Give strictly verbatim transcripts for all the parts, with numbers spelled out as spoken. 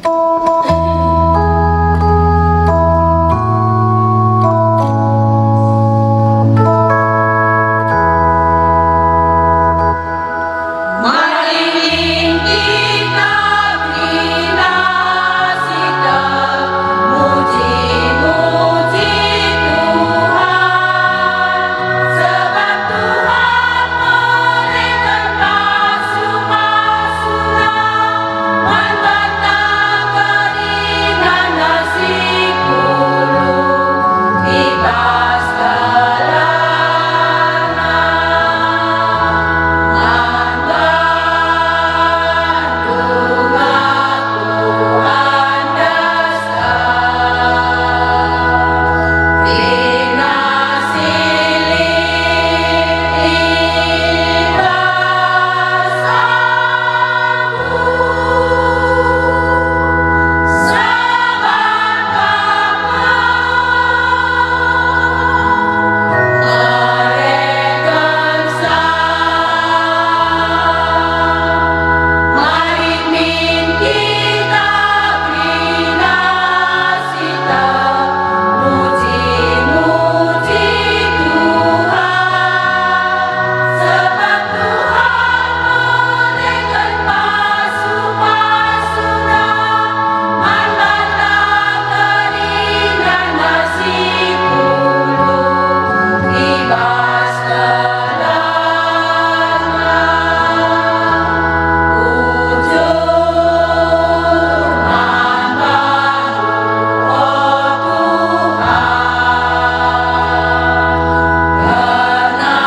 Maling kita kerina si termuji-muji Tuhan, sebab Tuhan mereken pasu-pasuNa man banta kerinana si pulung i bas gelarNa. Man bandu aku andesken, kerina si lit i bas aku. Sabap Kam mereken Mari min kita kerina si termuji-muji Tuhan, sebab Tuhan mereken pasu-pasuNa man banta kerinana si pulung i bas gelarNa. Bujur man Bandu, o Tuhan, kerna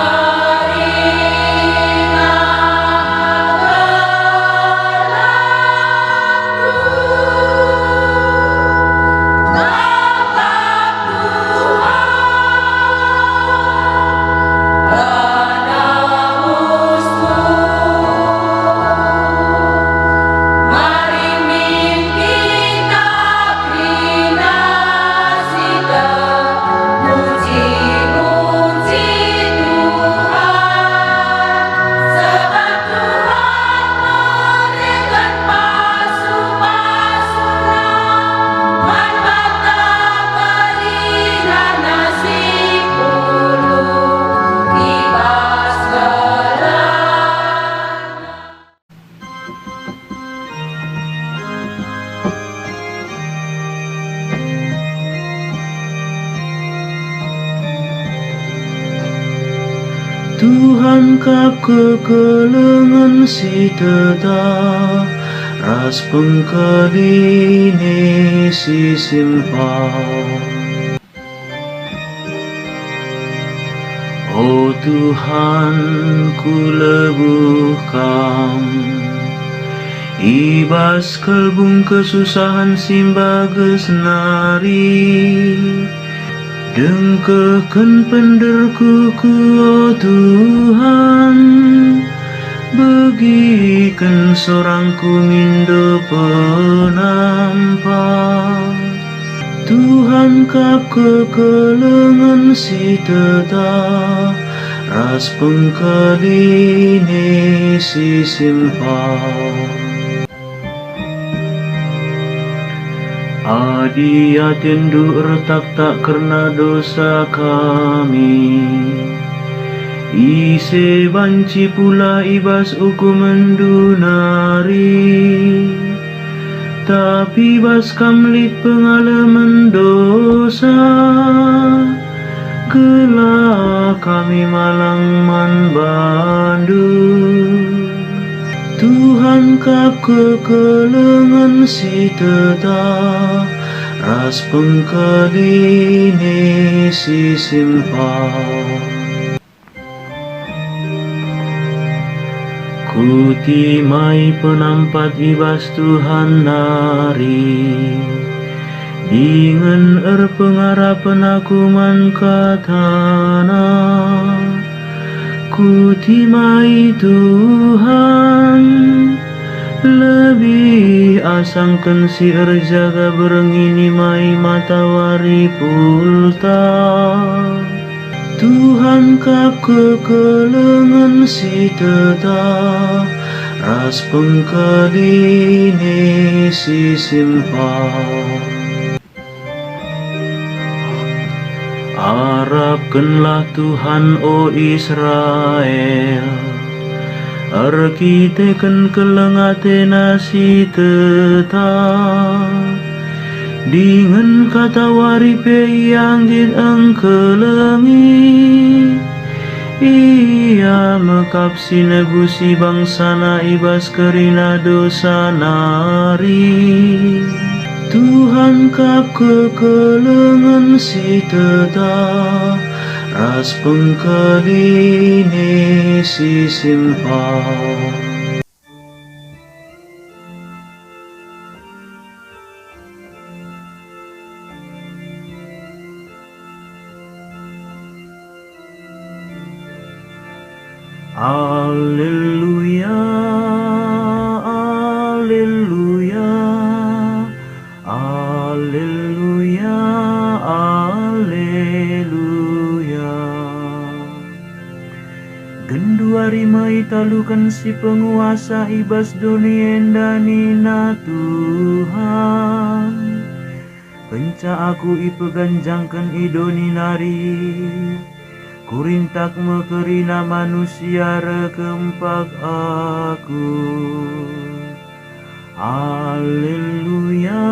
kerina gelarNdu. Tuhan mereken pasu-pasuNa man banta kerinana si pulung i bas gelarNa. Tuhan kap kekelengen si tetap ras pengkelini si simpan. O Tuhan, kulebuh Kam i bas kelbung kesusahan si mbages nari. Dengkehken penderkuku, o Tuhan, begiken sorangku mindo penampat. Tuhan kap kekelengen si tetap ras pengkelini si simpan. Adi atendu ertaktak kerna dosa kami, ise banci pulah i bas ukumenndu nari? Tapi bas Kam lit pengalemen dosa, gelah kami malang man Bandu. Tuhan kap kekelengen si tetap ras pengkelini si simpan. Kutimai penampat i bas Tuhan nari, dingen erpengarapen aku man kataNa. Kutimai Tuhan, lebih asangken si erjaga berngi nimai matawari pulta. Tuhan kap kekelengen si tetap ras pengkelini si simpan. Arapkenlah Tuhan, o Israel, erkiteken keleng ateNa si tetap. Dingen katawari pe Ia nggit engkelengi. Ia me kap si negusi bangsaNa i bas kerina dosa nari. Tuhan kap kekelengen si tetap, ras pengkelini si simpan. Aleluya, aleluya, aleluya, aleluya. Genduari me italuken si penguasa i bas doni enda, nina Tuhan. Kenca Aku ipeganjangken i doni nari, Kurintak me kerina manusia reh kempak Aku. Aleluya,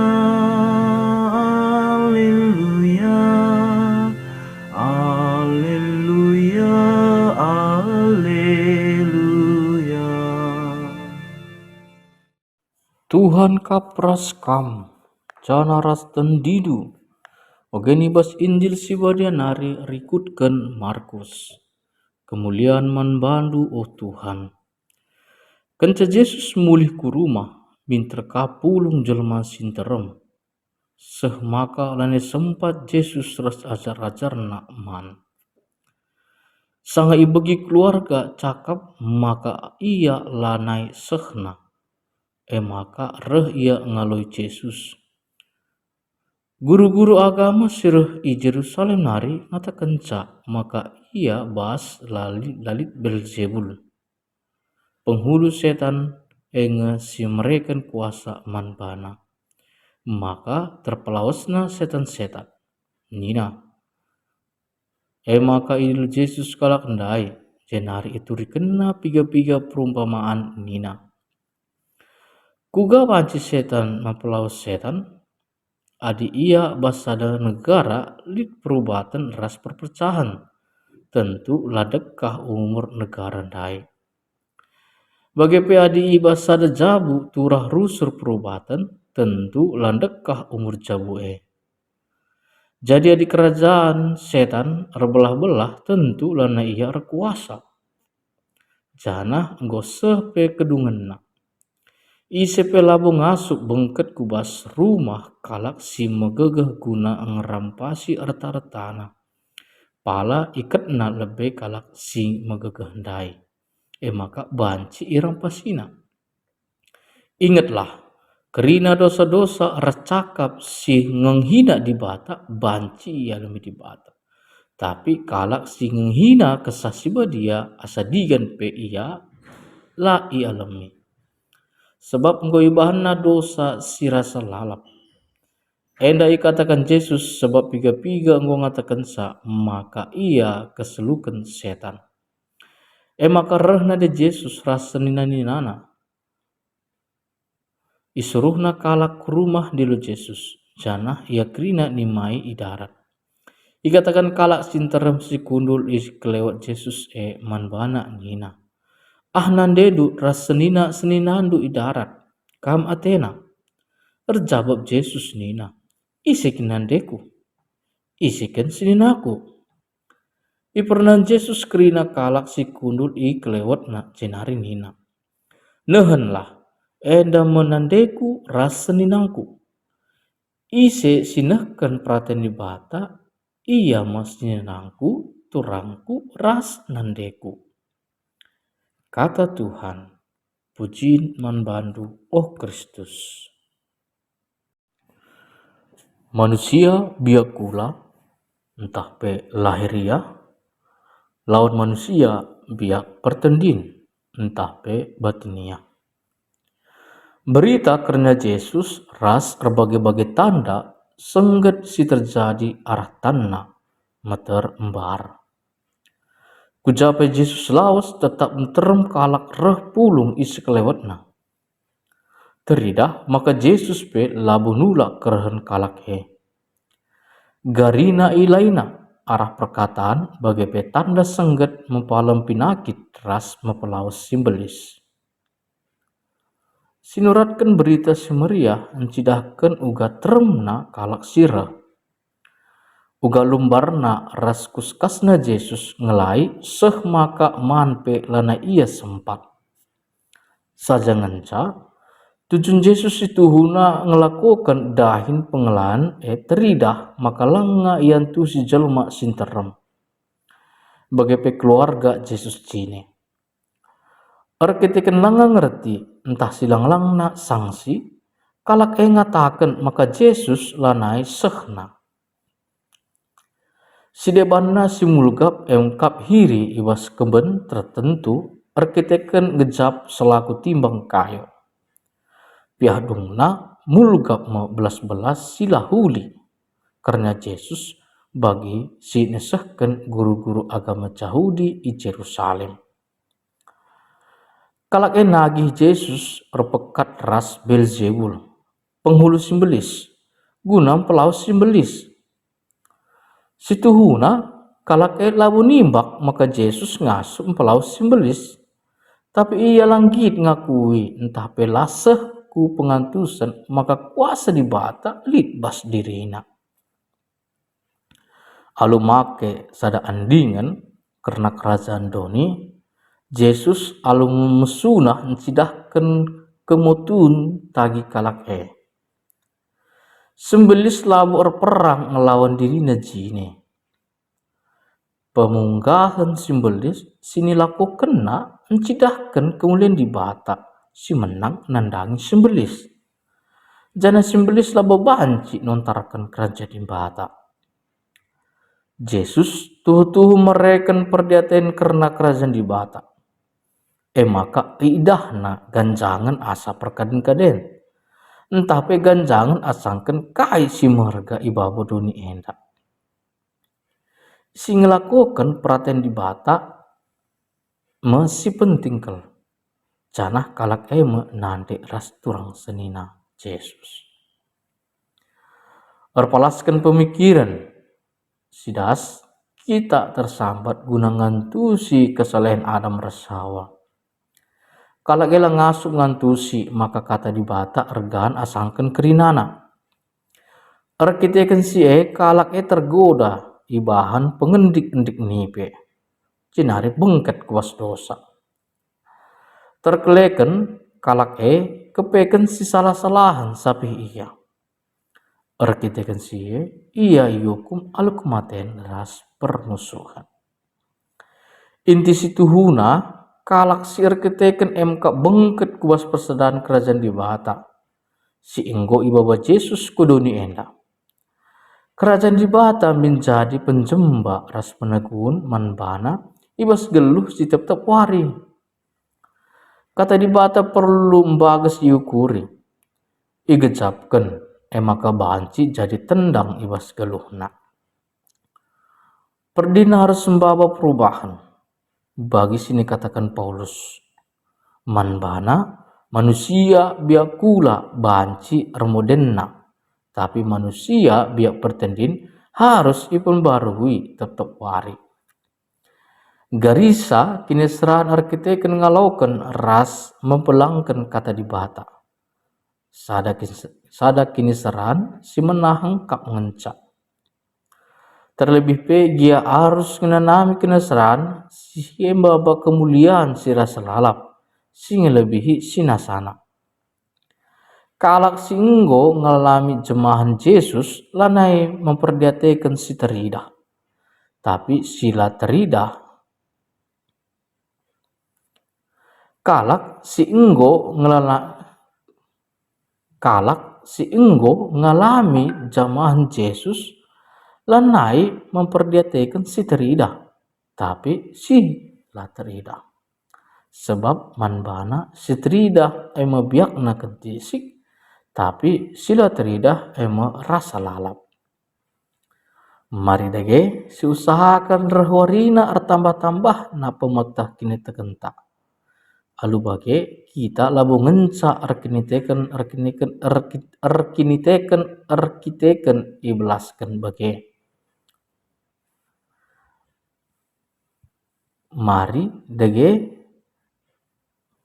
aleluya, aleluya, aleluya. Tuhan kap ras kam, janah ras tendindu. Ogen i bas Injil si Badia nari rikutken Markus. Kemulian man bandu, o Tuhan. Kenca Jesus mulih ku rumah, minter ka pulung jelma si nterem. Seh maka lanai sempat Jesus ras ajar-ajarNa man. Sanga ibegi keluarga cakap maka ia lanai sehna. E maka reh ia ngaloi Jesus. Guru-guru agama si reh i Jerusalem nari ngatakenca maka ia bas lali-, lalit Belzebul, penghulu setan, e nge si mereken kuasa man bana. Maka terpelawesna setan-setan. Nina, E maka idilo Jesus kalak ndai, jenari iturikenNa piga-piga perumpamaan nina, "Kuga banci setan mempelawes setan? Adi ia bas sada negara lit perubaten ras perpecahen, tentu la dekah umur negara ndai. Bage pe adi i bas sada jabu turah rusur perubaten, tentu la ndekah umur jabu e. Jadi adi kerajan setan erbelah-belah, tentu lanai ia erkuasa. Janah enggo seh pe kedungenna. Ise pe labo ngasup bengket ku bas rumah kalak si megegeh guna ngerampasi erta-ertana, pala iketna lebe kalak si megegeh ndai, e maka banci irampasina. Ingetlah, kerina dosa-dosa ras cakap si ngenghina Dibata banci ialemi Dibata. Tapi kalak si ngenghina Kesah Si Badia asa digan pe ia la ialemi. Sebab enggo ibahanna dosa si rasa lalap." Enda ikataken Jesus sebab piga-piga enggo ngatakenca maka ia keseluken setan. E maka reh nande Jesus ras senina-ninana. Isuruhna kalak ku rumah ndilo Jesus, janah ia kerina nimai i darat. Ikataken kalak si nterem si kundul i kelewet Jesus e man bana nina, "Ah nandendu ras senina-seninandu i darat, kam atena?" Erjabap Jesus nina, "Ise kin nandeku? Ise kin seninaku?" Ipernan Jesus kerina kalak si kundul i kelewetna, jenari nina, "Nehenlah, enda me nandeku ras seninangku. Ise si nehken peraten Dibata, ia me seninangku, turangku, ras nandeku." Kata Tuhan. Pujin man bandu, o Kristus. Manusia biak kula, ntah pe lahiriah, lawit manusia biak pertendin, ntah pe batiniah. Berita kerna Jesus ras erbage-bage tanda sengget si terjadi arah tanNa meter mbar. Ku ja pe Jesus lawes, tetap nterem kalak reh pulung i sekelewetNa. Teridah maka Jesus pe labo nulak kerehen kalak e. Garina ilaina arah perkatan bage pe tanda sengget mepalem pinakit ras mepelawes si mbelis. Sinuratken Berita Si Meriah ncidahken uga teremna kalak si reh. Uga lumbarna ras kuskasna Jesus ngelai seh maka man pe lanai ia sempat. Saja ngenca, tujun Jesus si tuhuna ngelakoken dahin pengelan e teridah maka langa iantusi jelma si nterem, bage pe keluarga Jesus jine. Erkiteken langa ngerti ntah silang-langna sangsi, kalak e ngataken maka Jesus lanai sehna. Si debanna si mulgap emkap hiri i bas kemben tertentu erkiteken gejap selaku timbang kayo. Piah dungna mulgap me belas-belas si la huli, kerna Jesus bagi si nesehken guru-guru agama Jahudi i Jerusalem. Kalak e nagih Jesus erpekat ras Belzebul, penghulu si mbelis, guna mpelawes si mbelis. Situhuna, kalak e labo nimbak maka Jesus ngasup mpelawes si mbelis, tapi ia la nggit ngakui ntah pe la seh ku pengantusen maka kuasa Dibata lit bas dirina. Alu make sada andingen kerna kerajaan doni, Jesus alu mesunah ncidahken kemotun tagi kalak e. Si mbelis labo erperang ngelawan dirina jine. Pemunggahen si mbelis si nilakokenna ncidahken kemulian Dibata si menang nandangi si mbelis. Janah si mbelis labo banci nontarken Kerajaan Dibata. Jesus tuhu-tuhu mereken perdiaten kerna Kerajaan Dibata. E maka iidahna ganjangen asa perkaden-kaden, ntah pe ganjangen asangken kai si meherga i babo doni enda. Si ngelakoken peraten Dibata me si penting kal, janah kalak e me nande ras turang senina Jesus. Erpalasken pemikiren si das, kita tersambat guna ngantusi kesalahen Adam ras Hawa. Kalak e la ngasup ngantusi maka Kata Dibata ergan asangken kerinana. Erkiteken si e, kalak e tergoda ibahan pengendik-endik nipe, jenari bengket ku bas dosa. Terkeleken kalak e kepeken si salah-salahen sapih ia. Erkiteken si e, ia iukum alu kematen ras permusuhen. Inti situhuna, kalak si erkiteken e maka bengket ku bas persedan Kerajaan Dibata, si enggo ibaba Jesus ku doni enda. Kerajaan Dibata min jadi penjemba ras penegun man bana i bas geluh si tep-tep wari. Kata Dibata perlu mbages iukuri, igejapken, e maka banci jadi tendang i bas geluhna. Perdin arus maba perubahen, bagi si nikataken Paulus. Man bana, manusia biak kula banci ermodenna, tapi manusia biak pertendin harus ipembarui tep-tep wari. Garisa kiniseran erkiteken ngaloken ras mempelangken Kata Dibata. Sada kis-, sada kiniseran si menaheng kap ngenca. Terlebih pe gia arus ngenanami kiniseran si maba kemulian si rasa lalap, si ngelebihi sinasana. Kalak si enggo ngalami jemahen Jesus lanai memperdiateken si teridah, tapi si la teridah. Kalak si enggo ngelala-, kalak si enggo ngalami jamahen Jesus lanai memperdiateken si teridah, tapi si la teridah. Sebab man bana si teridah e me biakna kentisik, tapi si la teridah e me rasa lalap. Mari dage siusahaken reh warina ertambah-tambahna pemeteh kinitekenta. Alu bage kita labo ngenca erkiniteken, erkiniteken, erki-, erkiniteken, erkiteken ibelasken bage. Mari dage,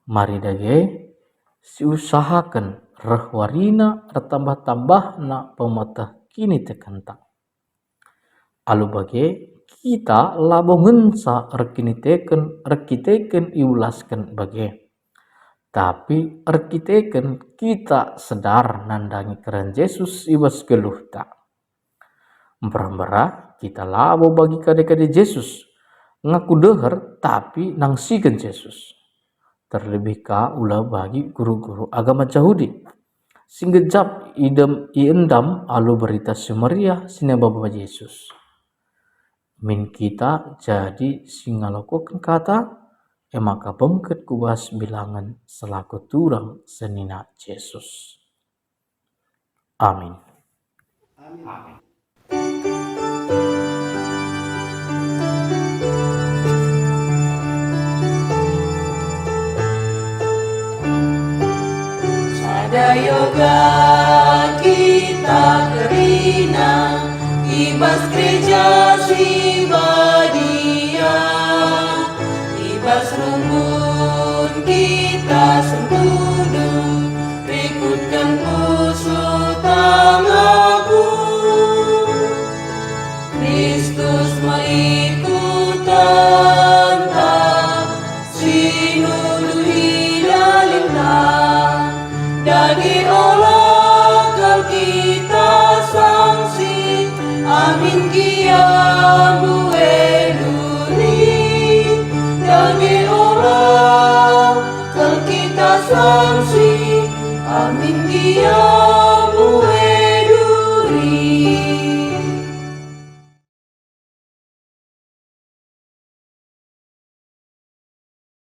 mari dage siusahaken reh warina ertambah-tambahna pemeteh kinitekenta. Alu bage, kita labo ngenca erkiniteken, erkiteken iulasken bage, tapi erkiteken kita sedar nandangi keren Jesus i bas geluhta. Mberah-mberah kita labo bagi kade-kade Jesus, ngaku deher tapi nangsiken Jesus. Terlebih ka ula bagi guru-guru agama Jahudi si nggejap idem iendam alu Berita Si Meriah si nembaba Jesus. Min kita jadi si ngalokoken kata, e maka bengket ku bas bilangen selaku turang senina Jesus. Amin. Sada yoga kita kerina i bas gereja si badia, i bas rumbun kita sentudu, rikutken pusuh tangaku. Kristus me ikutenta, si nuduhi dalinta. Dage ola kal kita sangsi, amin gia mbue duri. Dage ola kal kita sangsi, amin gia